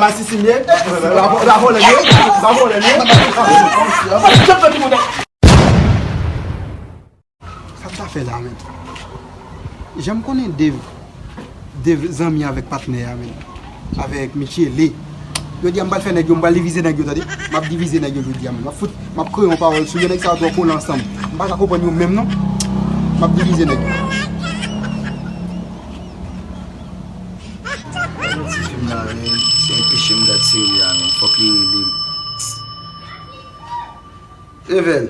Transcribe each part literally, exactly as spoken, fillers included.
Masisi m ye, la, la vòlè m ye, la vòlè m ye. Sa m ta fè la menm? Jan m konnen Dave, Dave zanmi avèk patnè a menm, avèk Michele. Jodi a m pral fè nèg yo, m pral divize nèg yo, tande. M ap divize nèg yo jodi a menm. M ap fout, m ap kreye yon pawòl sou yo, nèg sa yo twò kole ansanm. M pa ka konprann yo menm non. M ap divize nèg yo. Ti fi m la menm, se enpeche m gad seri a menm. Fòk li rele m. Evel.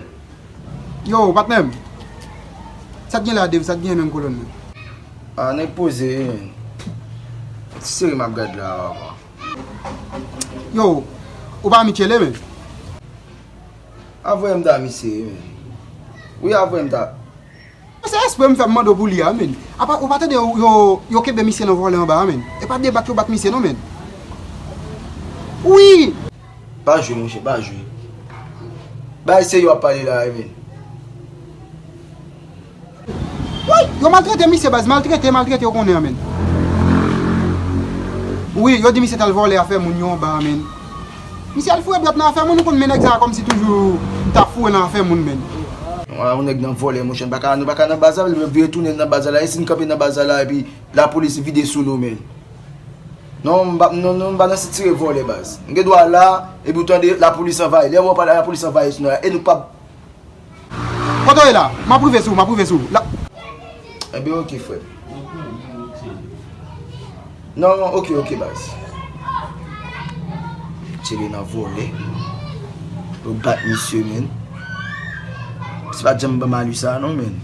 Yo, patnè m. Sa k gen la, Dave? Sa k gen menm, kolòn nan? A, nèg poze wi, menn. Ti seri m ap gad la, papa. Yo, ou pa Michele, menn? A vre m ta misye wi, menn. Wi, a vre m ta. Se espre m fè m mande w pou li a, menn. Apa, ou pa tande yo, yo, yo kenbe misye nan vòlè anba a, menn. E pa de bat yo bat misye non, menn. Wi! Pa jwe, monchè, pa jwe. Bay serye w ap pale la, Evel. Woy, yo maltrete misye, baz, maltrete, maltrete, yo konnen an, menn. Wi, yo di misye t al vòlè afè moun yo anba a, menn. Misye al foure dwèt nan afè moun, ou konn, men nèg sa a kòmsi toujou li t ap foure nan afè moun, menn. Yon nèg nan vòlè, monchè, nou pa ka, nou pa ka nan baz la, l vire tounen nan baz la, e si n kanpe nan baz la, epi lapolis vide sou nou, menn. Non, m pa, non, non, m pa nan sitire vòlè, baz. M gen dwa la, epi w tande lapolis anvayi. Lè w wè lapolis anvayi sou nou la, e nou p ap. Kote w ye la? M ap rive sou ou, m ap rive sou ou. La. Enben, oke, frè m. Non, non, oke, oke, baz. Tchele nan vòlè. Yo bat misye, menn. Se pa t janm ban m ali sa, non, menn.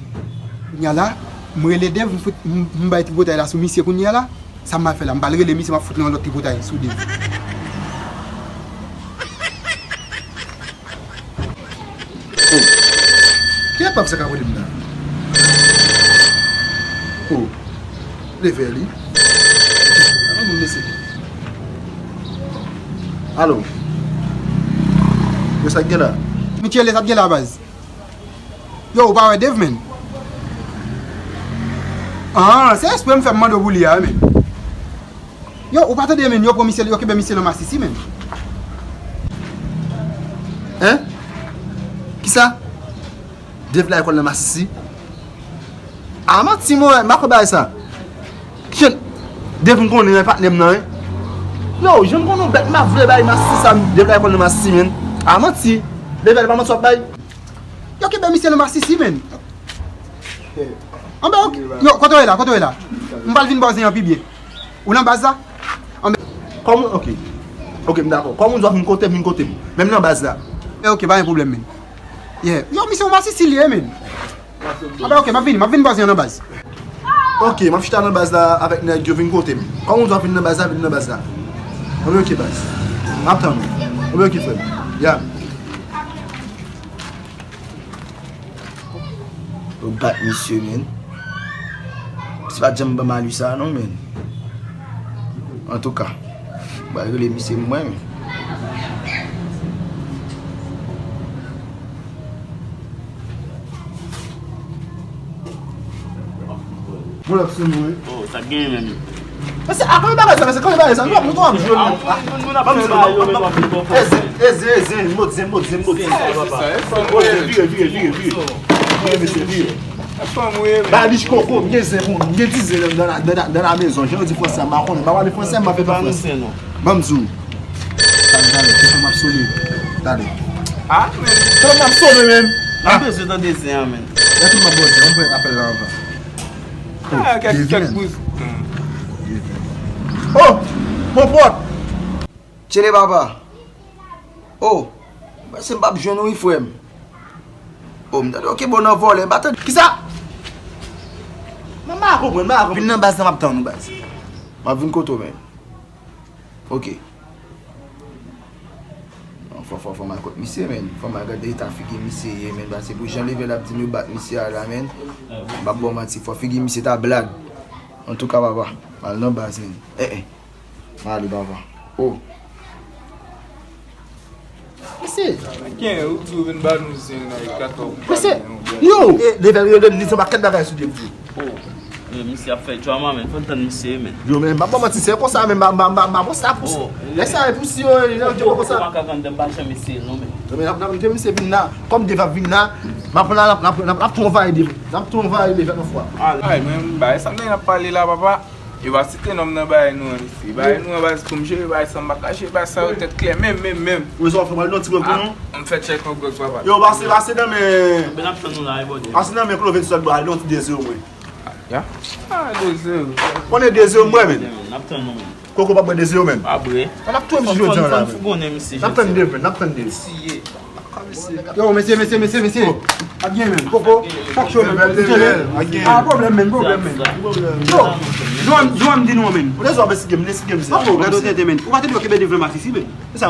Kounye a la, m rele Dave, m fout, m, m bay tripotay la sou misye kounye a la. Sa m pral fè la? M pral rele misye, m ap fout li yon lòt tripotay sou Dave. Oh. Ki epòk sa ka kote m nan? Oh. Leve li. An nou mesye. Alo. Yo, sa k gen la? Michele, sa k gen la, baz? Yo, ou pa wè Dave, menn? Ah, se espre m fè m mande w pou li a, menn. Yo, ou pa tande, menn, yo pran misye, yo kenbe misye nan masisi, menn. Hein? Kisa? Dave lakòl nan masisi? A manti, mwen, m pa kwè bagay sa. Kijan Dave m konnen, patnè m nan, wi. Yo, jan m konnen yon bèt m ap vle bay masisi sa, Dave lakòl nan masisi, menn. A manti. Dave pa manti w ap bay. Yo kenbe misye nan masisi, menn. Anben, ok. Yo, kote w ye la? Kote w ye la? M pral vin ba w zen an pi byen. Ou nan baz la? Anben. Kòman, ok. Ok, m dakò. Kòman w di w ap vin kote m, vin kote m. Menm nan baz la. Eh, ok, pa gen pwoblèm, menn. Yeah. Yo, misye yon masisi li ye, menn. Anben, ok, m ap vini, m ap vin ba w zen an nan baz. Ok, m ap chita nan baz la avèk nèg yo, vin kote m. Kòman w di w ap vin nan baz la, vin nan baz la. Anben, ok, baz. M ap tann ou. Anben, ok, frè m. Ya. Yo bat misye, menn. Se pa t janm ban m ali sa, non, menn. Antouka, m pral rele misye mwen, menn. Moun ap sou nou, wi. Oh, sa k genyen menm? Mesye, a, kòman bagay sa, mesye, kòman bagay sa? Nou ap, nou ap jwe, menm. Moun ap fè ba yo, menm ap vin fò. E zen, e zen, e zen, mòd zen, mòd zen, mòd zen. Vire, vire, vire, vire. Vire, mesye, vire. Ba lich koko, m gen zen, m gen ti zen nan, nan, nan, nan la mezon. Jan yo di fransè, m pa konnen. M pa pale fransè, m pa fè fransè. Ban m di w. Talè, talè, telefòn m ap sone. Talè. Ah, men. Telefòn m ap sone, menm. M bezwen tande zen an, menn. Lè tout m ap bòde, m pran apèl la anvan. Ah, kèk, kèk bouz. Oh! Konpòt! Tchele papa. Oh! M panse m p ap jwenn ou wi, frè m. Oh, m tande w kenbe w nan vòlè, m pa tande. Kisa? Mwen pa konprann, mwen pa konprann. Vin nan baz la, m ap tann ou, baz. M ap vin kote w, menn. Ok. Non, fò, fò, fò m al kot misye, menn. Fò m al gade eta figi misye ye, menn. Paske pou jan level ap di m yo bat misye a la, menn. M p ap ba w manti, fò figi misye ta blag. Antouka, papa, m al nan baz, menn. Eh, eh. M ale, papa. Oh. Mesye. Ken, ou di w vin ba nou zen nan katòv. Mesye. Yo! Eh, level yo de m di se yon pakèt bagay sou de m di. Oh. Men misye ap fè drama, men. Fò n tann misye, men. Yo, men, m pa ba w manti, se konsa, men, m pa, m pa, m pa, m pa konsa pou... Oh, lè sa, e pou si yo, yo, yo, konsa. Makak anndan, m pa janm eseye l, non, men. Yo, men, n ap, n ap, misye vin la, kòm Dave ap vin la, m ap pran, n ap, n ap, n ap, n ap tou anvayi Dave, n ap tou anvayi Dave yon fwa. Ay, men, bagay sa, men, n ap pale la, papa. Yo pa site nonm nan bagay nou an, mesye. Bagay nou an, baz, pou m jere bagay sa, m pa ka jere bagay sa yo tèt klè, menm, menm, menm. Ou bezwen fè m al nan ti gwèg pou nou? M fè tchèk yon gwèg, papa. Yo, pase, pase nan men... Ben ap tann nou la, e bòdè. Pase nan men Cloven sòt bwa, al nan ti de zewo mwen. Ya? Ah, de zewo. Konnen de zewo mwen, men. N ap tann nou, men. Koko pa bwè de zewo, men. Pa bwè. N ap touye misye jodi an la, men. N ap tann de, men. N ap tann de. Yo, mesye, mesye, mesye, mesye. Ap gen, men. Koko, chak jou, men. Ap gen, men. Ah, pwoblèm, men, pwoblèm, men. Yo, nou an, nou an di nou, men. Ou te zò, mesye, mesye, mesye. Poko, gade w tete, men. Ou pa te di yo kenbe devlon masisi, men. Sa,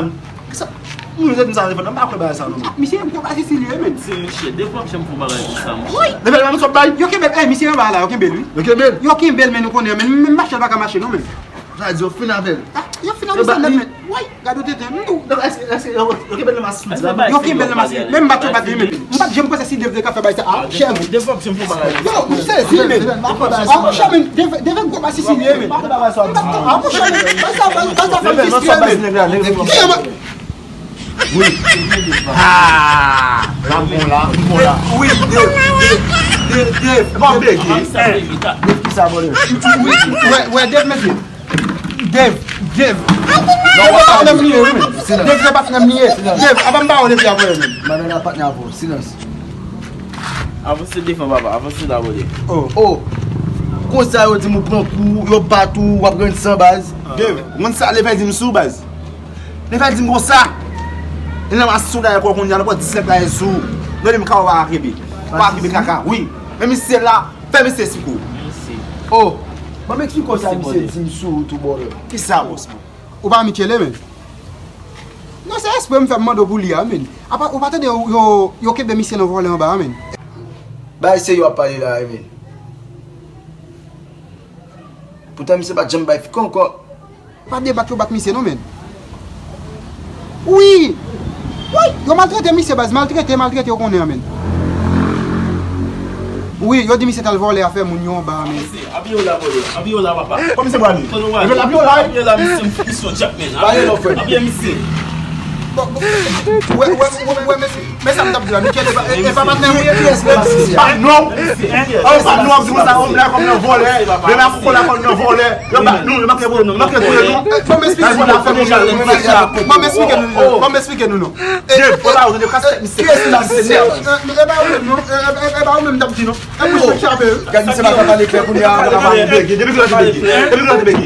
sa, moun yo te di sa telefòn nan, m pa kwè bagay sa, non, men. Misye, m kwè masisi li ye, men. Se mouche, de fwa m janm fè yon bagay konsa, mouche. Wi. Leve l, m sot bay. Yo kenbe, eh, misye anba la, yo kenbe l, wi. Yo kenbe l. Yo kenbe l, men nou konnen, men, men mache l pa ka mache, non, men. Sa di yo fin avè l. Ah, yo fin avè l, men. Woy, gade w tete, m di w. Èske, èske yo, yo kenbe l nan masin? Yo kenbe l nan masin. Men m bat yo bat li, men. M pa t janm panse si Dave te ka fè bagay sa. Ah, chè, men. Yo, m sezi, men. Ah, mouche, men. Dave, Dave gwo masisi li ye, men. Ah, mouche, men. Bagay sa, bagay sa fè m fiske, men. Ki yon ma- Wi. Ah, la m bon la, m bon la. Wi, Dave, Dave, Dave, Dave. Bon, bege. Dave ki sa, bòdè? Wi, wè, wè, Dave, mesye. Dave, Dave. Dave se patnè m li ye, wi, men. Dave se patnè m li ye. Dave, apa m ba w depi apre, men. Mwen menm la patnè avè w. Silans. Avanse devan, papa. Avanse la, bòdè. Oh. Oh. Konsa yo di m ou pran kou, yo bat ou, w ap rann san, baz. Dave, moun sa leve di m sou, baz. Li fè di m konsa. Li nan masisi w dayè kò kounye a, li pran disèt dayè sou. Non, li m ka w pa kenbe. Pa kenbe kaka, wi. Men misye la, fè misye sikou. Oh, ban m eksplike w sa misye di m sou ou tou, bòdè. Kisa, bòs mwen? Ou pa Michele, men. Non, se espre m fè m mande w pou li a, men. Apa, ou pa tande yo, yo, yo kenbe misye nan vòlè anba a, men. Bay se yo ap pale la, men. Poutan misye pa t janm bay fik ankò. Pa de bat yo bat misye non, men. Wi! Wi! Yo maltrete misye, baz. Maltrete, maltrete, yo konnen an, men. Wi, yo di misye t al vòlè afè moun yo anba a, men. Abiye w la, bòdè. Abiye w la, papa. Kòm se pral. Kòm se pral. Abiye w la, abiye w la. Abiye w la, misye, m fè misyon djab, men. Abiye w la, frè. Abiye misye. Bon, bon, wè, wè, wè, wè, mesye. Men sa m t ap di la, Michel, e pa, e, e pa patnè m ou ye? Kiyès ki masisi a? Pa non. An, pa non, ap di konsa, kòm nan vòlè. Yo la pou kòl la, kòm nan vòlè. Yo pa nou, yo manke pou nou, manke touye nou. Fò m esplike nou. Fò m esplike nou, non. Fò m esplike nou, non. Kiyès ki masisi a? E pa ou menm, non. E pa ou menm m t ap di, non. Gad misye pa ka pale klè kounye a, la pa bege. Depi kilè w te bege? Depi kilè w te bege?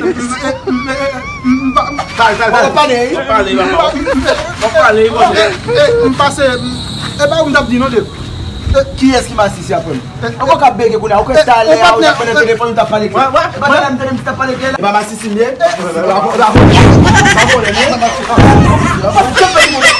Pale, pale, pale. W ap pale, w ap pale. W ap pale, w ap pale. M pase, e pa ou m t ap di non, Dave. Kiyès ki masisi a, frè m? Ankò k ap bege kounye a, ou kwè talè a ou t ap pale nan telefòn, ou t ap pale klè? E pa talè a m tande m t ap pale klè la? E pa masisi m ye? E pa vòlè, e pa vòlè m ye?